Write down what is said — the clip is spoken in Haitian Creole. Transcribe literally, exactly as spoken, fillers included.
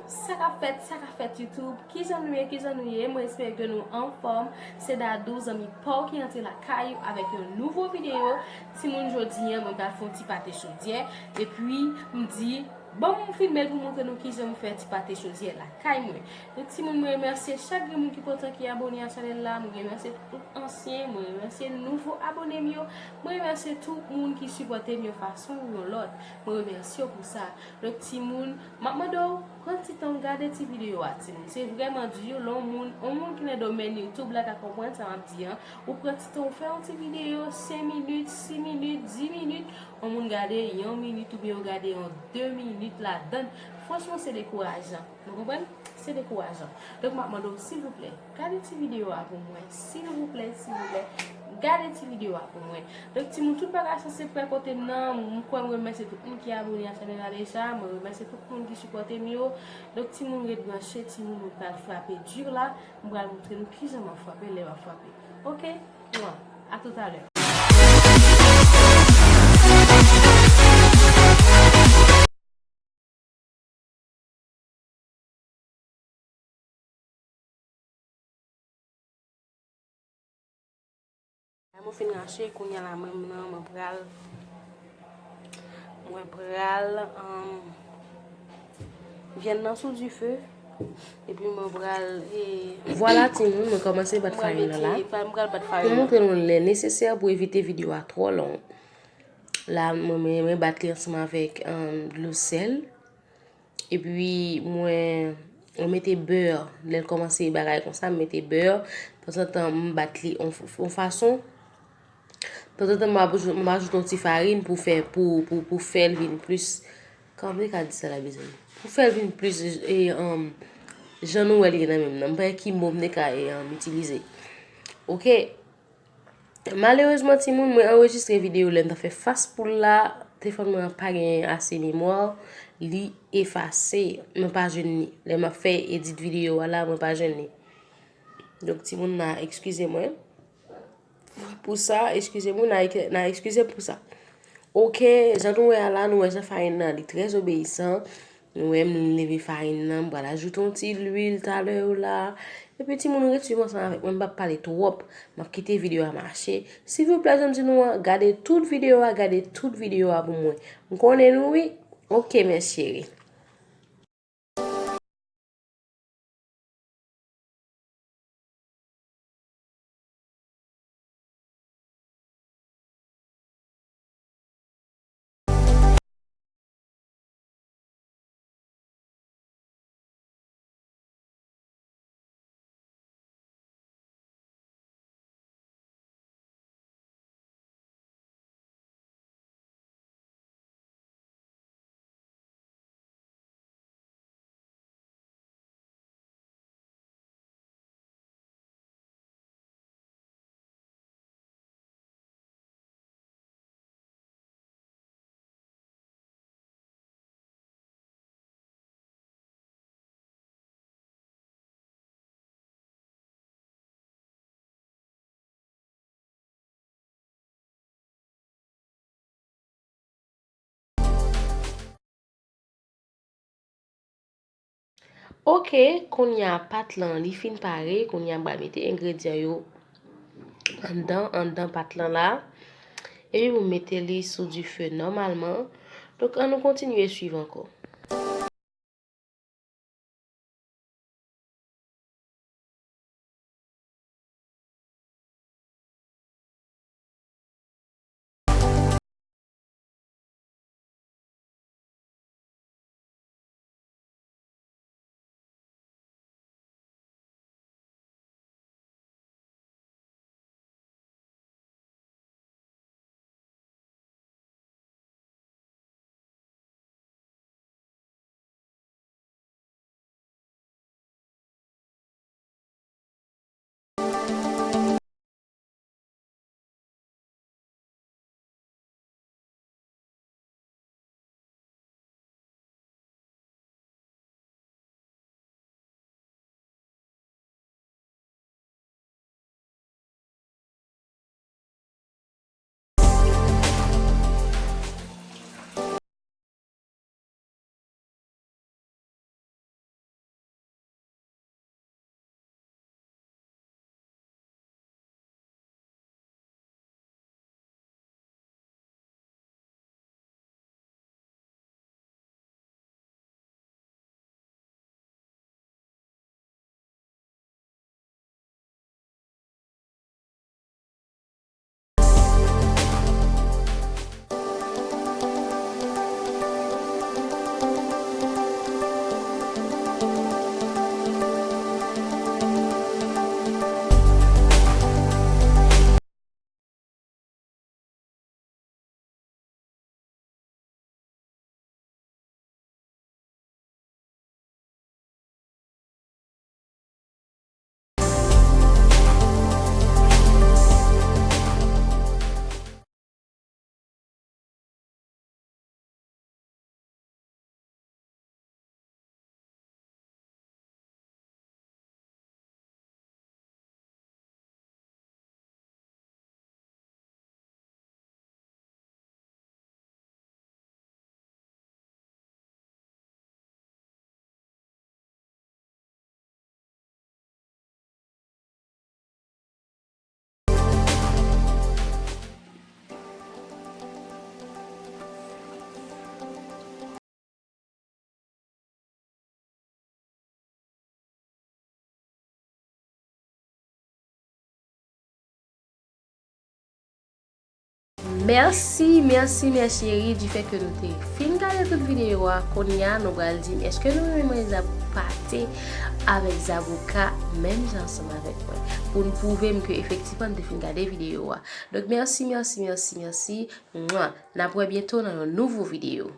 Sa k ap fèt, sa k ap fèt YouTube? Kijan nou ye, kijan nou ye? Mwen espere ke nou anfòm. Se Dadou, zanmi pa w ki antre lakay ou avèk yon nouvo videyo. Timoun, jodi a, mwen pral fè yon ti pate chodyè. Epi, m di, ban m filme l pou montre nou kijan m fè ti pate chodyè lakay mwen. Donk, timoun, mwen remèsye chak grenn moun ki kontan ki abone a chanèl la. Mwen remèsye tout ansyen, mwen remèsye nouvo abone m yo. Mwen remèsye tout moun ki sipòte m yon fason ou yon lòt. Mwen remèsye w pou sa. Donk, timoun, m ap mande w, pran ti tan w gade ti videyo a, timoun. Se vrèman di, lè yon moun, yon moun ki nan domèn YouTube la ka konprann sa m ap di an. Ou pran ti tan w fè yon ti videyo, senk minit, sis minit, dis minit, yon moun gade yon minit oubyen yo gade yon de minit ladan l. Franchman, se dekourajan. Nou konprann? Se dekourajan. Donk, m ap mande w, silvouplè, gade ti videyo a pou mwen. Silvouplè, silvouplè, gade ti videyo a pou mwen. Donk, timoun, tout bagay sanse prè kote m nan. M kwè m remèsye tout moun ki abone a chanèl la deja. Mwen remèsye tout moun ki sipòte m yo. Donk, timoun, ret branche, timoun, nou pral frape di la. M pral montre nou kijan m ap frape lè m ap frape. Oke? Mwa. A toutalè. Mwen fin rache, kounye a la menm nan, mwen pral, mwen pral, um, vyann nan sou dife, epi mwen pral, e, vwala, timoun, mwen kòmanse bat farin nan la. Mwen pral bat farin nan. Mwen montre nou lè nesesè pou evite videyo a twò long. La, mwen, mwen, mwen bat li ansanm avèk, um, dlo sèl. Epi mwen, mwen mete bè, lè l kòmanse bagay konsa, m mete bè. Tanzantan, m bat li on, on fason. Tanzantan, m ap, m ap ajoute yon ti farin pou fè, pou, pou, pou fè l vin plis, kòman m te ka di sa la, mezanmi? Pou fè l vin plis, e, um, jan nou wè l ye nan men m nan. M pa wè ki mo m te ka, e, um, itilize. Oke. Malerezman, timoun, mwen anrejistre videyo lè m t ap fè fas poul la. Telefòn mwen an pa gen ase memwa, li efase. Mwen pa jwenn li. Lè m ap fè edit videyo a la, mwen pa jwenn li. Donk, timoun, n a eskize mwen pou sa, eskize mwen, n a, n a eskize pou sa. Oke, jan nou wè a la, nou wè jan farin nan, li trè obeyisan. Nou wè m leve farin nan, m pral ajoute yon ti lwil talè la. Epi timoun, ret swiv ansanm avèk mwen, m p ap pale twòp. M ap kite videyo a mache. Silvouplè, jan m di nou an, gade tout videyo a, gade tout videyo a pou mwen. M konnen nou wi. Oke, mè cheri. Oke, kounye a pat lan li fin pare, kounye a m pral mete engredyan yo anndan, anndan pat lan la. Epi pou mete li sou dife nòmalman. Donk, ann nou kontinye swiv ankò. Mèsi, mèsi, mèsi cheri, du fait que nou te fin gade tout videyo a, kounye a nou pral di m èske nou renmen manje zab pate avèk zaboka menm jan ansanm avèk mwen. Pou n pwouve m ke efektivman n te fin gade videyo a. Donk mèsi, mèsi, mèsi, mèsi. Mwa. N ap wè byento nan yon nouvo videyo.